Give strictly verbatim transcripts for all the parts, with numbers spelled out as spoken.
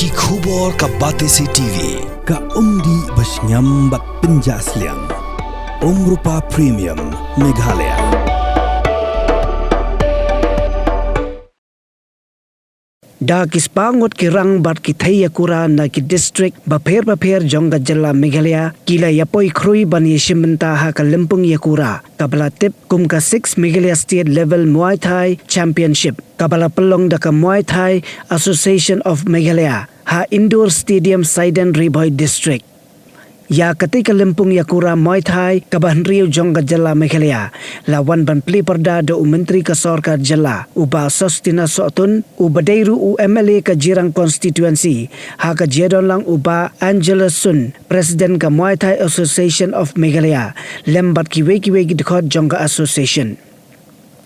Ki khubor ka Batesi T V, ka umdih ba shngiam bad pynjah sliang. Umrupa Premium, Meghalaya. Da ki spah ngut ki rang bad ki thei ïakura na ki district bapher bapher jong ka jylla Meghalaya ki la ïapoi khrui ban ïashim bynta ha ka lympung ïakura kaba la tip kum ka Six Meghalaya State Level Muay Thai Championship, kaba la pynlong da ka Muay Thai Association of Meghalaya ha Indoor Stadium Saiden, Ri Bhoi District. Ïa katei ka lympung ïakura Muay Thai kaba hynriew jong ka jylla Meghalaya la wan ban plie pyrda da u Myntri ka Sorkar Jylla, u Bah Sosthenes Sohtun, uba dei ruh u M L A ka Jirang Constituency, ha ka jingdon lang u Bah Angelus Sun, President ka Muay Thai Association of Meghalaya, lem bad kiwei kiwei ki dkhot jong ka association.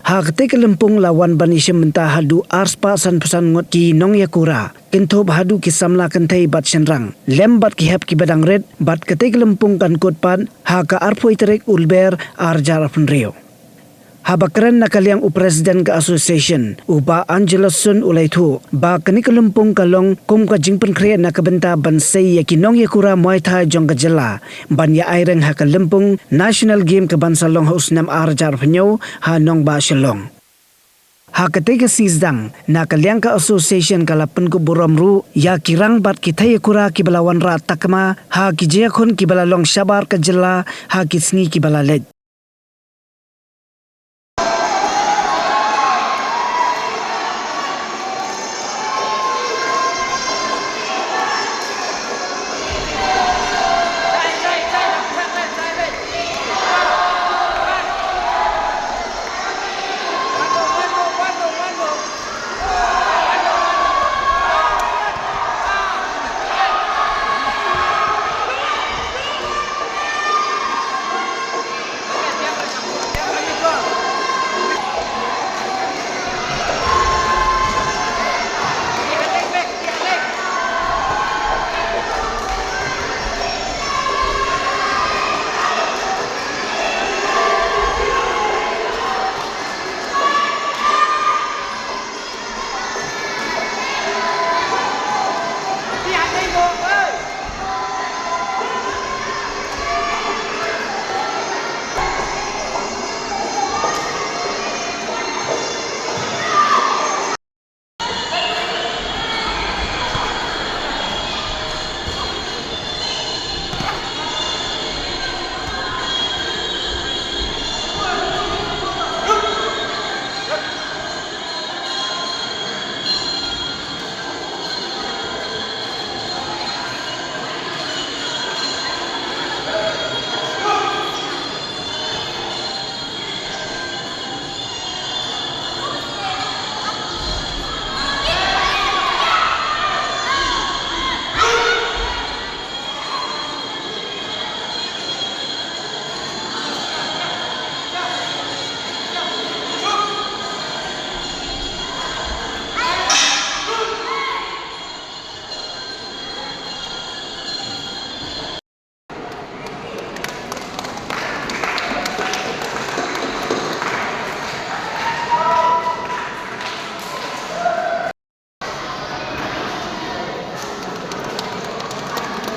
Ha katei ka lympung la wan ban ïashim bynta haduh arspah sanphew san ngut ki nongïakura, kynthup haduh ki samla kynthei bad shynrang, lem bad ki hep kiba dang rit, bad katei ka lympung kan kut pat ha ka arphew tarik u Lber ar hajar arphew hynriew. Haba kren na ka liang u President ka Association, u Bah Angelus Sun, u la ïathuh ba kane ka lympung ka long kum ka jingpynkhreh na ka bynta ban sei ïa ki nongïakura Muay Thai jong ka jylla ban ïa ai reng ha ka lympung National Game kaban sa long ha u snem ar hajar arphew hynñiew ha nongbah Shillong. Ha katei ka sngi sdang, na ka liang ka association ka la pynkup burom ruh ïa ki rang bad ki thei ïakura kiba la wanrah takma ha ki jingïakhun kiba la long shabar ka jylla ha ki sngi kiba la leit.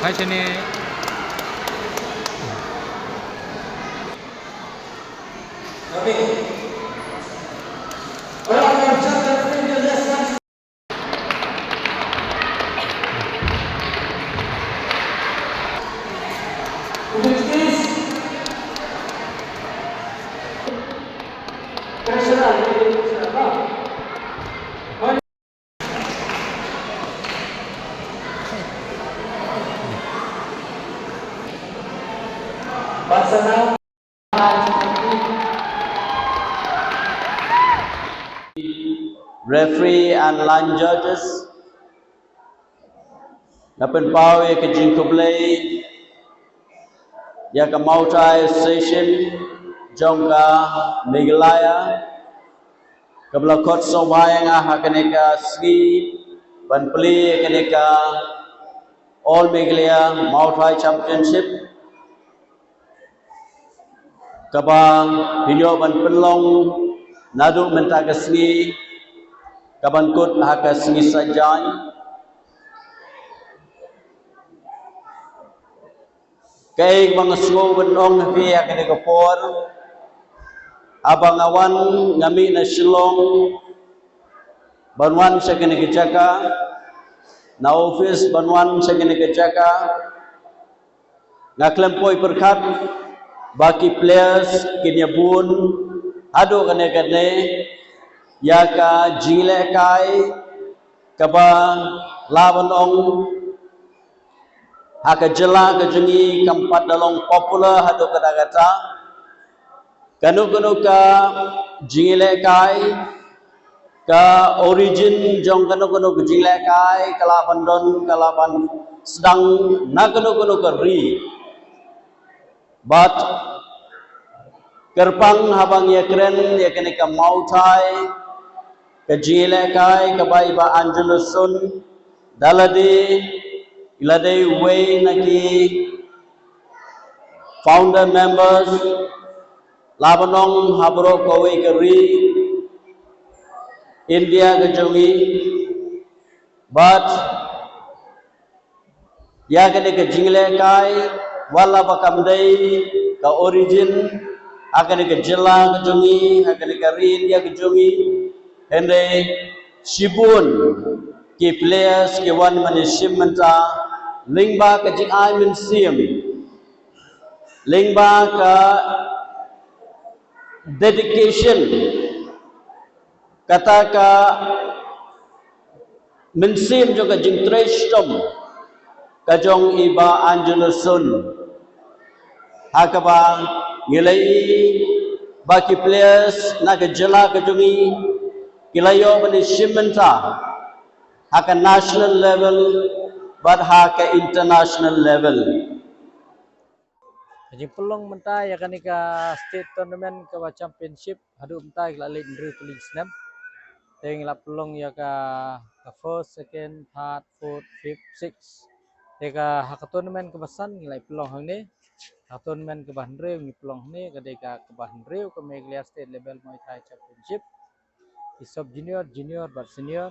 Hai sini. Referee and line judges, nga pynpaw ïa ka jingkhublei ïa ka Mawtai Association jong ka Meghalaya, kaba la khot sngewbha ïa nga ha kane ka sngi ban plie ïa kane ka All Meghalaya Mawtai Championship, kaba pynïoh ban pynlong naduh mynta ka sngi, kaban kut ha ka sngi Saitjaiñ. Kaei ba nga sngew ban ong ha phi ha kane ka por, haba nga wan, nga mih na Shillong ban wan sha kane ka jaka, na office ban wan sha kane ka jaka, nga khlem poi pyrkhat ba ki players kin ïa bun haduh kane kane ïa ka jingïalehkai kaba lah ban ong ha ka jylla ka jong ngi kam pat da long popular haduh katta katta. Kano kano ka jingïalehkai, ka origin jong kano kano ka jingïalehkai ka lah ban don, ka lah ban sdang na kano kano ka ri. Bad kyrpang haba ngi ïakren ïa kane ka Mawtai, ka jingïalehkai kaba i Bah Angelo Sun da lade, i la dei uwei na ki founder members, lah ban ong ha baroh kawei ka ri India ka jong ngi. Bad ïa kane ka jingïalehkai, wat la ba kam dei ka origin ha kane ka jylla ka jong ngi, ha kane ka ri India ka jong ngi, hynrei shibun ki players ki wan mynne shim mynta lyngba ka jingai mynsiem, lyngba ka dedication, kata ka mynsiem jong ka jingtrei shitom ka jong i Bah Angelo Sun. Ha kaba ngi la ïohi ba ki players na ka jylla ka jong ngi ki la ïoh ban ïashim bynta ha ka national level bad ha ka international level. Ka jingpynlong mynta ïa kane ka state tournament kaba championship haduh mynta ki la leit hynriew tylli ki snem. Te ngi la pynlong ïa ka, ka first, second, third, fourth, fifth, sixth. Te ka ha ka tournament kaba san ngi la pynlong hangne. Ha ka tournament kaba hynriew ngi pynlong hangne, ka dei ka kaba hynriew ka Meghalaya State Level Muay Thai Championship. Ki sub junior, junior bad senior,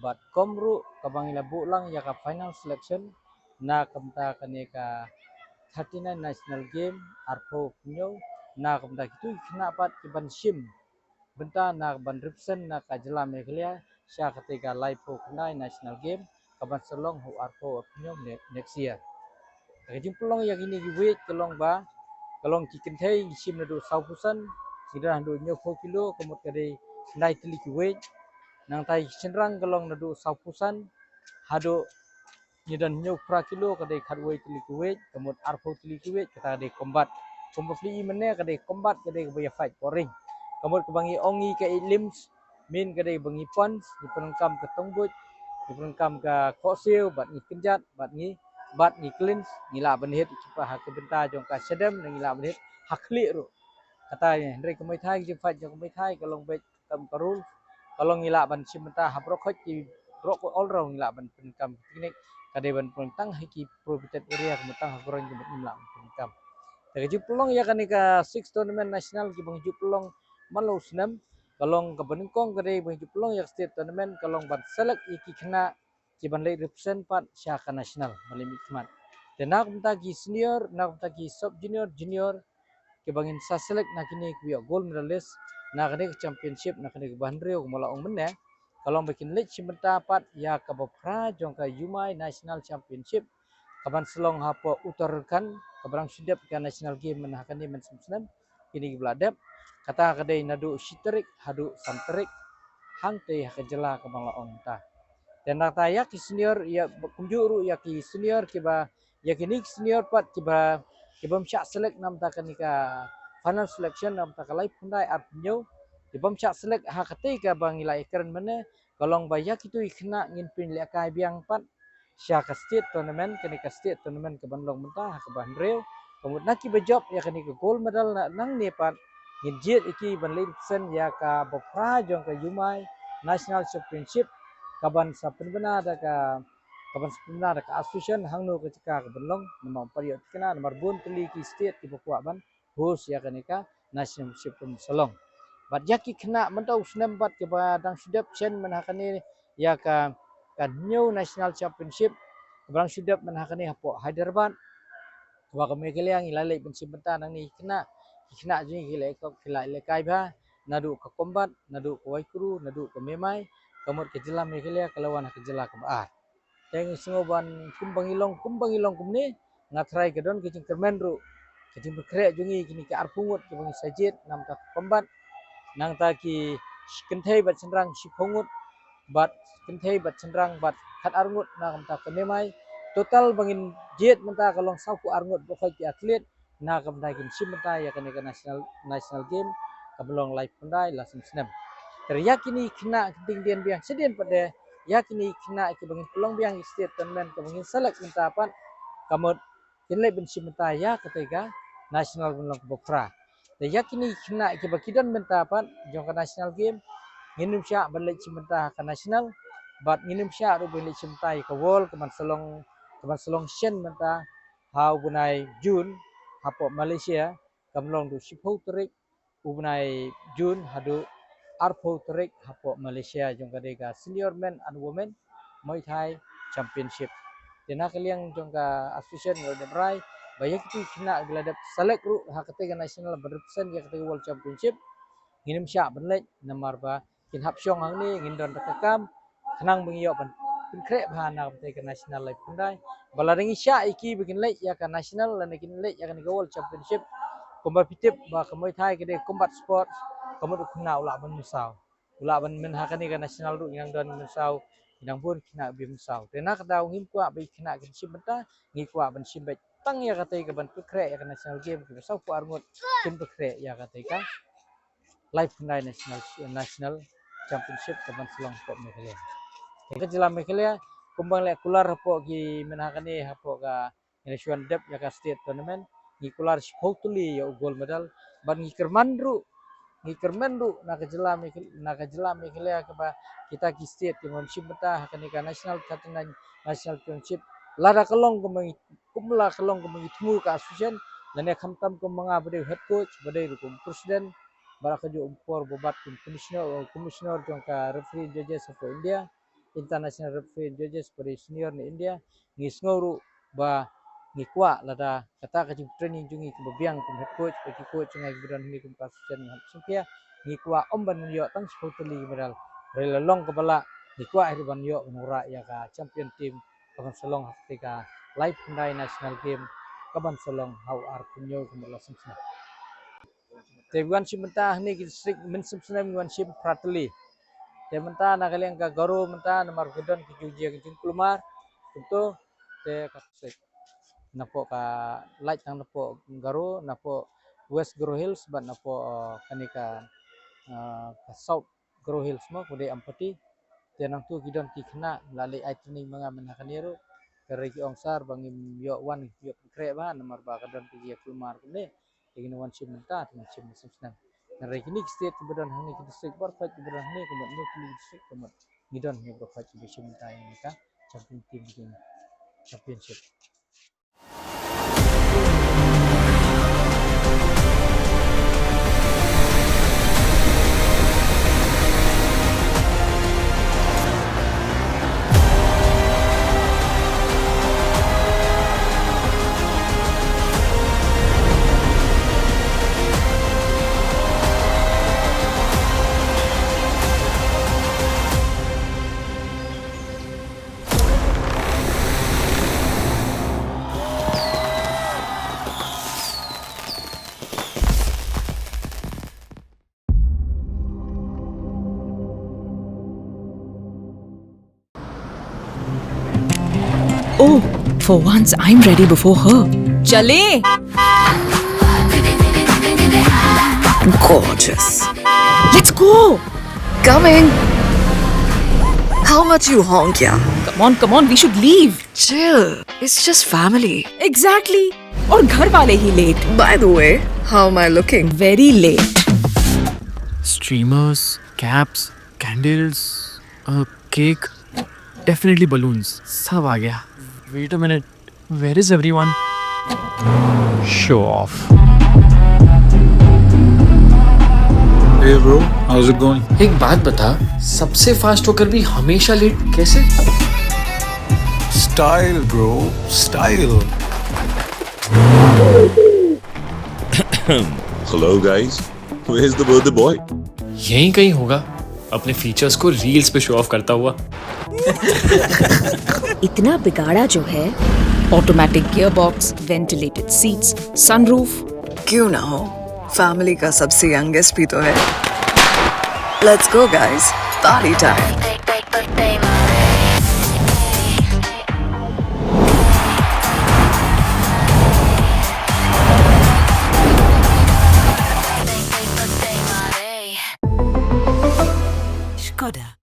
bad kum ruh kaba ngi la buh lang ïa ka final selection na ka bynta kane ka thirty-nine National Game arphew hynñiew, na ka bynta kitu ki khynnah pat ki ban shim bynta na ka ban represent na ka jylla Meghalaya sha kata ka laiphew khyndai National Game ka ban sa long ha u arphew arphew hynñiew ne-, next year. Ka jingpynlong ïa kine ki weight ka long ba, ka long ki kynthei ngi shim naduh sawphew san, ngi don haduh hynñiewphew kilo, ka mut ka dei khyndai tylli ki weight. Nangta ki shynrang ka long naduh sawphew san haduh, ngi don hynñiewphra kilo, ka dei khatwei tylli ki weight, ka mut arphew tylli ki weight, kata ka dei combat. Kumba phi i mynne ka dei combat, ka dei kaba ïa fight poring. Ka mut kaba ngi ong ngi ka eight limbs, min ka dei ba ngi punch, ngi pyndonkam ka tongbuj, ngi pyndonkam ka khohsiew, bad ngi kynjat, bad ngi, bad ngi clinch, ngi lah ban hit, ha ka bynta jong ka shadem, ngi lah ban hit ha khlieh ruh. Kata hynrei ka Muay Thai, ka jingfight jong ka Muay Thai ka long beit kam ka rule, ka long ngi lah ban shim bynta ha baroh khoit ki, baroh khoit all round ngi lah ban pyndonkam ki technique, ka dei ban pyndonkam tang ha ki prohibited area, ka mut tang ha groin ka mut ngim lah ban pyndonkam. Te ka jingpynlong ïa kane ka six tournament national kiba ngi ju pynlong man la u snem, ka long kaba nyngkong ka dei ba ngi ju pynlong ïa ka state tournament, ka long ban select ïa ki khynnah ki ban leit represent pat sha ka national, ban leit mihkhmat. Te na ka bynta ki senior, na ka bynta ki sub junior, junior, kiba ngin sa select na kine kiba ïoh gold medalist na kane ka championship, na kane kaba hynriew kaba la ong mynne, ka long ba kin leit shim bynta pat ïa kaba phra jong ka Yumai National Championship, ka ban sa long hapoh Uttarakhand, kaba dang shu dep ka national game mynta ha kane mynta snem, kine kiba la dep, kata ka dei naduh shi tarik haduh san tarik, hangtei ha ka jylla kaba la ong mynta. Te nangta ïa ki senior, ïa kumjuh ruh ïa ki senior kiba, ïa kine ki senior pat kiba, ki bym shah select na bynta kane ka final selection na bynta ka laiphew khyndai arphew hynñiew, ki bym shah select ha katei kaba ngi la ïakren mynne, ka long ba ïa kitu ki khynnah ngin pynlehkai biang pat sha ka state tournament, kane ka state tournament ka ban long mynta ha kaba hynriew. Ka mut na kiba jop ïa kane ka gold medal na nangne pat, ngin jied ïa ki ban leit represent ïa kaba phra jong ka Yumai National Championship, ka ban sa pynbna da ka, ka ban sa pynbna da ka association hangno ka jaka ka ban long, namar ym pat ïoh thikna, namar bun tylli ki state kiba kwah ban host ïa kane ka national championship ka mut sa long. Bad ïa ki khynnah mynta u snem pat kiba dang shu dep shen mynta ha kane ïa ka, ka hynñiew national championship, kaba dang shu dep mynta ha kane hapoh Hyderabad. Kaba ka Meghalaya ngi la leit ban shim bynta nangne ki khynnah, ki khynnah jong ngi ki la, ki la lehkai bha, naduh ka Kombat, naduh ka Waikru, naduh ka Memai, ka mut ka jylla Meghalaya ka la wan ha ka jylla kaba ar. Te ngi sngew ban kumba ngi long, kumba ngi long kumne, nga tharai ka don ka jingkyrmen ruh, ka jingpynkhreh jong ngi kine ki arphew ngut kiba ngi sa jied na bynta ka Kombat, nangta ki kynthei bad shynrang shiphew ngut, bad kynthei bad shynrang bad khatar ngut na ka bynta ka Memai. Total ba ngin jied mynta ka long sawphew ar ngut baroh ki athlete na ka bynta kin shim bynta ïa kane ka national, national game kaba long laiphew khyndai la snem. Te ïa kine ki khynnah ki dang dien biang shadien pat de, ïa kine ki khynnah kiba ngin pynlong biang ïa ka state tournament kaba ngin select mynta pat, ka mut kin leit ban shim bynta ïa katei ka national ban long kaba phra. Te ïa kine ki khynnah kiba ki don bynta pat jong ka national game, ngin ym shah ban leit shim bynta ha ka national, bad ngin ym shah ruh ban leit shim bynta ïa ka world kaban sa long, kaban sa long shen mynta ha u bnai June hapoh Malaysia, kam long naduh shiphew tarik u bnai June haduh arphew tarik hapoh Malaysia, jong ka dei ka senior men and women Muay Thai Championship. Te na ka liang jong ka association ngi la dep rai ba ïa kito ki khynnah kiba la dep select ruh ha katei ka national ban represent ïa katei ka World Championship, ngin ym shah ban leit namar ba kin hap shong hangne, ngin don da ka kam, khnang ba ngi ïoh ban pynkhreh bha na ka bynta ka national laiphew khyndai. Ba lada ngi shah ïa ki ba kin leit ïa ka national lane kin leit ïa kane ka World Championship, kumba phi tip ba ka Muay Thai ka dei combat sports, ka mut u khynnah u lah ban mynsaw, u lah ban myn ha kane ka national ruh ngi nang don mynsaw, ngi nang bun khynnah ba mynsaw. Te na ka daw ngim kwah ba ki khynnah kin shim bynta, ngi kwah ban shim beit tang ïa katei kaban pynkhreh ïa ka national game, kiba sawphew ar ngut kin pynkhreh ïa katei ka laiphew khyndai national, national championship kaban sa long hapoh Meghalaya. Te ka jylla Meghalaya kumba ngi la kular hapoh ki mynta kane, hapoh ka, ngi la shu wan dep ïa ka state tournament, ngi kular shiphew tylli ïa u gold medal, bad ngi kyrmen ruh, ngi kyrmen ruh na ka jylla Meghalaya, na ka jylla Meghalaya kaba kita ki state ki wan shim bynta ha kane ka national, thirty-nine national championship, lada ka long kumba ngi, kumba la ka long kumba ngi thmu ka association, lane khamtam kumba nga ba dei head coach, ba dei ruh kum president, bad ka juh um por ba bat kum commissioner, commissioner jong ka referee judges of India, international referee judges ba dei senior na India, ngi sngew ruh ba ngi kwah lada kata ka jingtraining jong ngi kaba biang kum head coach, ba ki coach jong ngi kiba don hangne kum ka association ngi hap sngewkhia, ngi kwah ym ban ïoh tang shiphew tylli ki medal. Hynrei la long kaba lah, ngi kwah ruh ban ïoh ban wanrah ïa ka champion team kaban sa long ha katei ka laiphew khyndai national game kaban sa long ha u arphew hynñiew kumba la sngewsih. Te wan shim bynta hangne ki district mynshem snem wan shim phra tylli. Te mynta na ka liang ka Garo mynta namar ka don ki jingeh ki jingkulmar kumto, te ka sek napoh ka lait tang napoh Garo, napoh West Garo Hills bad napoh, eh, kane ka, eh, ka South Garo Hills mo, ka dei Ampati. Te nangtu ki don ki khynnah la leit ai training ma nga mynta kane ruh. Ka rei ki ong sir ba ngim ïoh wan, ïoh pynkhreh bha namar ba ka don ki jingeh kulmar kumne. Te ngin wan shim mynta, te ngin shim mynshem snem. Hynrei kine ki state kiba don hangne, ki district baroh kiba don hangne, ka mut ngi ki district ka mut ngi don hangne baroh kiba shim mynta ïa ka champion team, ki championship. Oh, for once I'm ready before her. चले। Gorgeous. Let's go. Coming. How much you honk, yeah? Come on, come on, we should leave. Chill. It's just family. Exactly. और घर वाले ही late. By the way, how am I looking? Very late. Streamers, caps, candles, a cake. Definitely balloons. सब आ गया. Wait a minute. Where is everyone? Show off. Hey bro, how's it going? एक बात बता, सबसे फास्ट होकर भी हमेशा लेट कैसे? Style bro, style. Hello guys, where's the birthday boy? यहीं कहीं होगा, अपने फीचर्स को रील्स पे शो ऑफ करता हुआ। इतना बिगाड़ा जो है। Automatic gearbox, ventilated seats, sunroof। क्यों ना हो, फैमिली का सबसे यंगेस्ट भी तो है। Let's go guys, party time. Skoda.